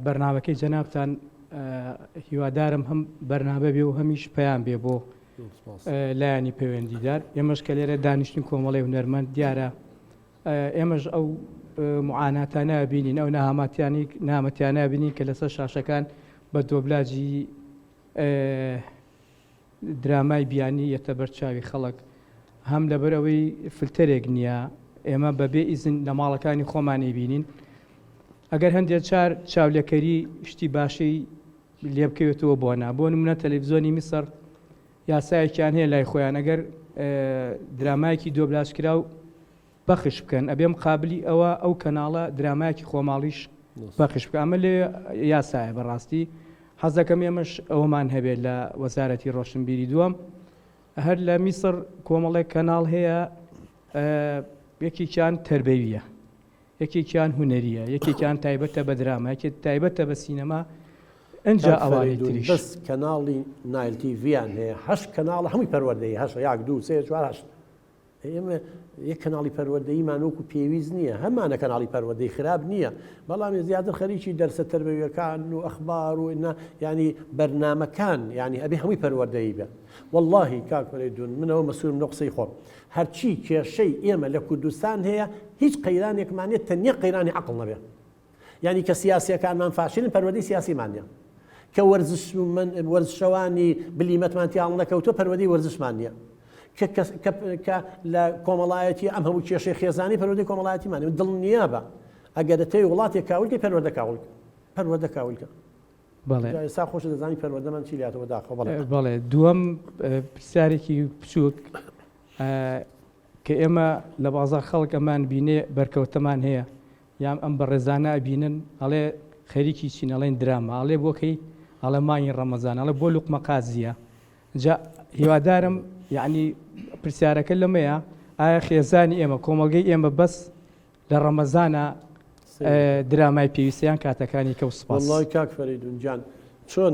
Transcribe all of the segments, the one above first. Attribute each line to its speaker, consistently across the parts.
Speaker 1: بەرنامەکەی جەنابتان هیوادارم هەم بەرنامە بێ و هەمیش پەیام بێ بۆ لایەنی پەیوەندیدار. ئێمەش کە لێرە دانیشتین کۆمەڵی هونەرمەند دیارە ئێمەش ئەو معاناتانە بینین، ئەو نەهامەتیانی نامەتیانە بینین کە لەسەر شاشەکان بە دۆبلاجی درامای بیانی یەتە بەر چاوی خەڵک هەم لەبەر ئەوەی فلتەرێک نییە ئێمە بەبێ ئیزن لە ماڵەکانی خۆمان ئەیبینین ئەگەر هەندێک چار چاولێکەری شتی باشی لێ بکەوێتەوە بۆ نا بۆ نمونە تەلەڤزیۆنی میسر یاسایەکیان هەیە لای خۆیان ئەگەر درامایەکی دۆبلاژ کراو پەخش بکەن ئەبێ مقابلی ئەوە ئەو کەناڵە درامایەکی خۆماڵیش پەخش بکە ئەمە لێ یاسایە بەڕاستی حەزەکەم ئێمەش ئەوەمان هەبێت لە وەزارەتی ڕۆشنبیری دووەم هەر لە میسر کۆمەڵێک کەناڵ هەیە یەکێکیان تەربەویە یەکێکیان هونەریە یەکێکیان تایبەتە بە دراما یەکێک تایبەتە بە سینەما ئەجا ئەوانی تریش
Speaker 2: بەس کەناڵی نایل تیڤیان هەیە هەشت کەناڵ هەمووی پەروەردەیی هەشت یاک دوو سێ چوار هەشت ئێمە یەک کەناڵی پەروەردەییمان وەکو پێویست نییە، هەمانە کەناڵی پەروەردەی خراپ نییە، بەڵام زیاتر خەریکی دەرسە تەربەویەکان و ئەخبار و نا یانی بەرنامەکان یانی ئەبێ هەمووی پەروەردەیی بێ. وەڵڵاهی کاک فەرەیدوون من ئەوە مەسوولم لەو قسەی خۆم هەرچی کێشەی ئێمە لە کوردستان هەیە هیچ قەیرانێکمان نییە تەنیا قەیرانی عەقڵ نەبێ. یانی کە سیاسیەکانمان فاشلن پەروەردەی سیاسیمان نیە کە وەرزش وەرزشەوانی بلیمەتمان تیا هەڵنەکەوتوە پەروەردەی وەرزشمان نیە کە کە لە کۆمەڵایەتی ئەم هەموو کێشەی خێزانی پەروەردەی کۆمەڵایەتیمان نیە دڵنیابە ئەگەر دەتەوێ وڵاتێک کاولکەی پەروەردە کاولکە پەروەردە کاولکە
Speaker 1: بەڵێ
Speaker 2: ئێستا خۆش دەزانی پەروەردەمان چی لاتەوە داخەوە
Speaker 1: بەڵێ بەڵێ دووەم پرسیارێکی بچووک کە ئێمە لە بازار خەڵک ئەمان بینێ بەرکەوتەمان هەیە یان ئەم بەڕێزانە ئەبینن ئەڵێ خەریکی چین ئەڵێن دراما ئەڵێ بۆ کەی ئەڵێ مانگی ڕەمەزان ئەڵێ بۆ لوقمە قازیە جا هیوادارم یعنی پرسیارەکە لەمەیە ئایا خێزانی ئێمە کۆمەڵگەی ئێمە بەس لە ڕەمەزانە درامای پێویستیان کاتەکانی کە و سپاس
Speaker 2: وەڵڵای کاک فەریدون گیان چۆن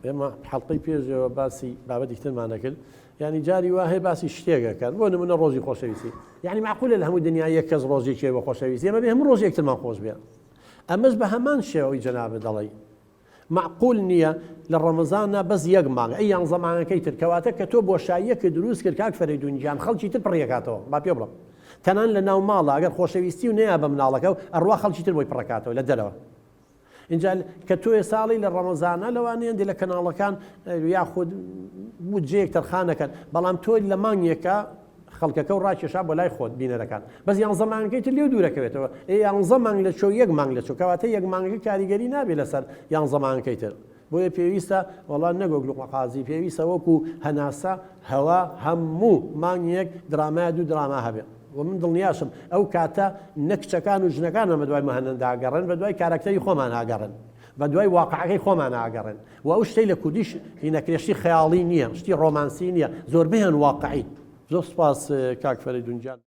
Speaker 2: ئێمە حەڵقەی پێشەوە باسی بابەتی ترمان دەکرد یعنی جاری وا هەیە باسی شتێک ئەکات بۆ نمونە ڕۆژی خۆشەویستی یعنی معقولە لە هەموو دنیا یەک کەس ڕۆژێکی بە خۆشەویستی ئێمە بێ هەموو ڕۆژ یەکترمان خۆش بێ ئەمەش بە هەمان شێوەی جەنابت دەڵێی معقول نییە لە ڕەمەزانە بەس یەک مانگ ئەی یانزە مانگەکەی تر کەواتە کە تۆ بۆشاییەکە دروست کرد کاک فەرەیدون گیان خەڵکی تر پڕیەکاتەوە با پێ بڵم تەنان لە ناو ماڵە ئەگەر خۆشەویستی و نەیا بە مناڵەکە و ئەڕوا خەڵکی تر بۆی پڕەکاتەوە لە دەرەوە ئینجا کە تۆ ساڵی لە ڕەمەزانە لەوانەیە هەندێک لە کەناڵەکان یاخود بودجەیەک تەرخان نەکەن بەڵام تۆ لە مانگێکە خەڵکەکە و ڕاکێشا بۆ لای خۆت بینەرەکان بەس یانزە مانگەکەی تر لێو دوورەکەوێتەوە ئێ یانزە مانگ لە چۆ یەک مانگ لە چۆ کەواتە یەک مانگەکە کاریگەری نابێت لەسەر یانزە مانگەکەی تر بۆیە پێویستە وەڵا نەک وەک لوقمە قازی پێویستە وەکو هەناسە هەوا هەموو مانگێک درامایە دوو دراما هەبێ و من دڵنیاشم ئەو کاتە نە کچەکان و ژنەکانمان بەدوای مهەنەندا ئەگەڕێن بەدوای کاراکتەری خۆمان ئاگەڕێن بەدوای واقعەکەی خۆمان ئاگەڕێن و ئەو شتەی لە کوردیش هی نەکرێ شتی خەیاڵی نییە شتی ڕۆمانسی نییە زۆربەیان واقعین زۆر سوپاس کاک فەرەیدون گیان.